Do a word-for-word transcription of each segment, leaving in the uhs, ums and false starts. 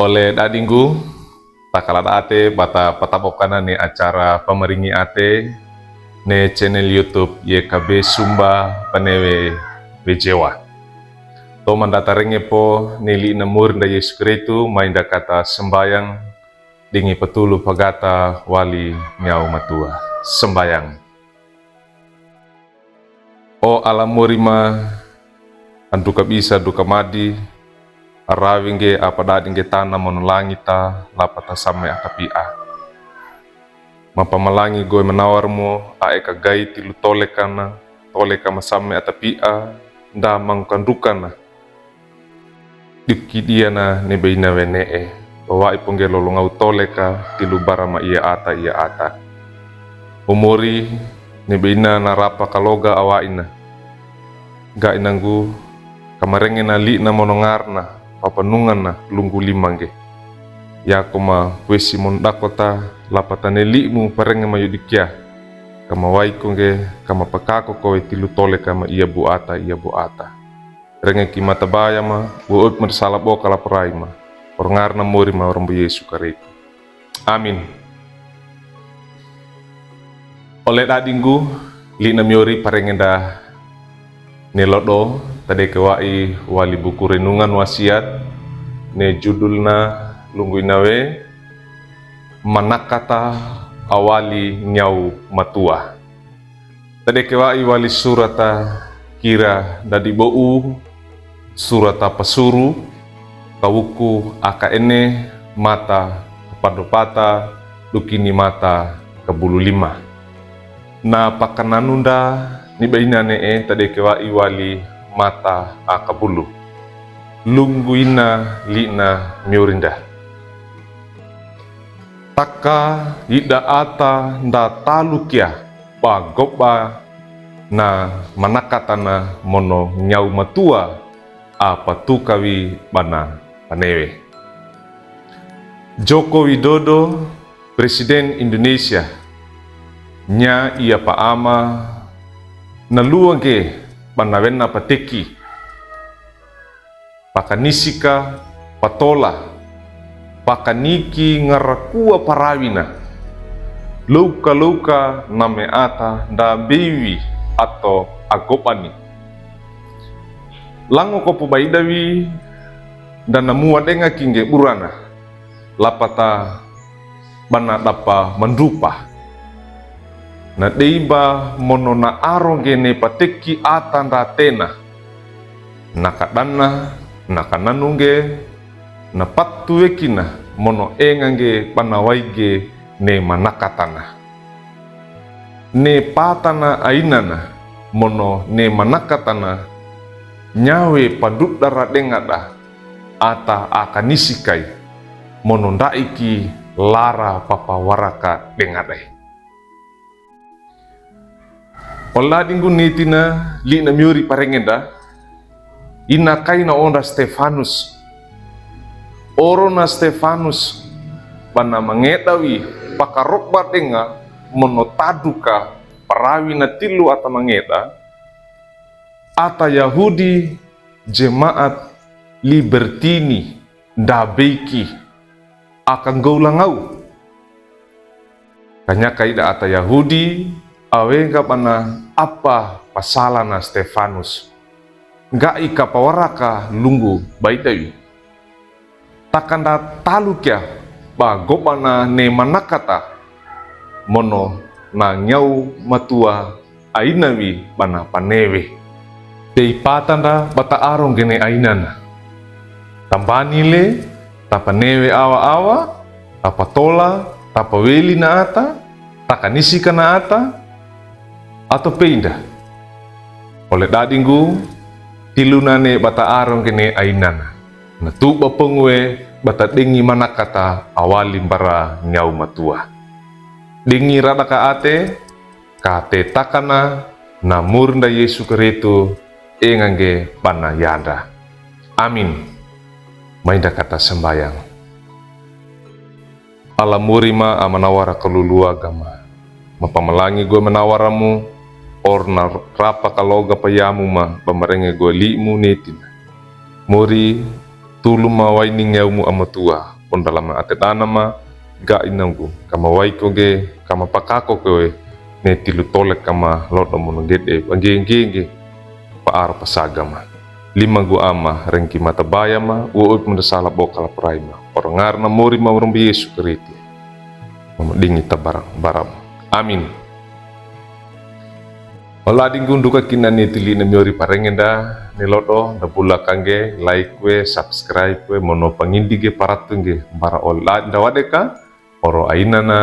Ole dadinggu, takala da'ate bata patabokan ne acara pamaringi ate ne channel YouTube Y K B Sumba Panewe Bejewa. Toman data renge po ne li'na Murinda Yesu Keristu, mai nda kata sambayang, dingi patulu pagata wali nyau matua. Sambayang. O Alla Murima, anduka bisa duka madi, arawi ngge apadadi ngge tana mono langita, lapata same atapi'a. Mapamalangi gowe manawarmu, ae ka gai tilu tolekana, toleka masame atapi'a, nda mangkandukana. Diki diana ne baina wene'e, bawa'i pongge lolongau toleka tilu bara ma ia ata ia ata. Umuri ne baina na rapa kaloga awa'ina. Ga inanggu kamarengena li'na mono ngarna, papanungana lunggu lima ngge. Yako ma wesi mono dakota, lapata ne li'mu parenge mayu dikia. Kamawaiko ngge, kamapakako kowe tilu toleka ma ia buata, ia buata. Renge ki matabaya ma, wo'op marsala boka laporai ma. Or ngarna Murima Rombo Yesu Keristu. Amin. Ole dadinggu, li'na miori parenge nda ne lodo, tadeke wa'i wali buku renungan wasiat, ne judulna lunggu inawe, Manakata Awali Nyau Matua. Tadeke wa'i wali surata Kira dadi bo'u, surata Pasuru, kawuku aka ene, mata kapandopata, dukini mata kabulu lima. Na pakananu nda ni baina ne'e tadeke wa'i wali mata akabulu. Lunggu ina li'na miori nda. Taka ida ata nda talukia ba goba na manakatana mono nyau matua apatukawi bana panewe. Joko Widodo, Presiden Indonesia, nya ia pa'ama na luwa ngge bana wena pateki. Pakanisika, patola, pakaniki ngarakua parawina. Louka-louka name ata nda beiwi ato agobani. Lango kopo baidawi nda namua denga ki ngge burana. Lapata bana dapa mandupa. Na dei ba mono na aro ngge ne pateki ata nda tena. Na kadanna, na kananu ngge, na patu wekina mono enga ngge bana waige ne manakatana. Ne patana ainana mono ne manakatana nyawe padudara dengada ata akanisikai mono ndaiki lara papawaraka dengadae. Ola dinggu nitina li'na miori parengeda, ina kaina onda Stefanus. Orona Stefanus bana mangedawi pakaroba denga mono taduka parawina tilu ata mangeda, ata Yahudi jemaat Libertini nda beiki aka nggoulangau. Kanyaka ida ata Yahudi awe ngga bana apa pasalana Stefanus. Ngga'i kapawaraka lunggu baidawi. Takanda talukia ba gobana ne manakata mono na nyau matua ainawi bana panewe. Pei patanda bata aro ngge ne ainana. Tambani le, tapanewe awa-awa, tapatola, tapaweli na ata, takanisika na ata, ato pei nda. Ole dadinggu, tilunane bata aro ngge ne ainana. Na tuba pengwe bata dengi manakata awali mbara nyau matua. Dengi radaka ate, kate takana na Murinda Yesu Keristu enga ngge bana yanda. Amin. Mai nda kata sambayang. Alla Murima amanawara kaluluwa gama. Mapamalangi gowe manawaramu, or na rapa kaloga payamu ma bamarenge gowe li'mu nitina. Muri Tulu ma waini ngewmu Ama Tuwa, pondalama atedana ma, ga inanggu, kama waiko ge, kama pakako kewe, ne tilu tole kama lodo mono gede, bagi ngenge, paar pasaga ma. Lima gu Ama, rengki mata baya ma, uo oi pemenda sala bo kala perai ma. Oro ngarna mori ma urumbi Yesu Kristu. Mama dingi tabarang, barang. Amin. Ola dinggu nduka kina ni tili na miori parengenda ni lodo, nda bula kangge, like we, subscribe we, mono pangindi ge paratu nge, bara ola nda wadeka, oro aina na,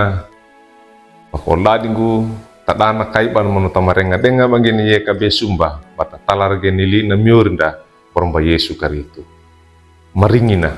bako ola dinggu, tadana kaiban mono tamarenga denga bangge ni yeka be sumba, bata talar ge nili na miori nda, poromba Yesu Kristu. Maringina,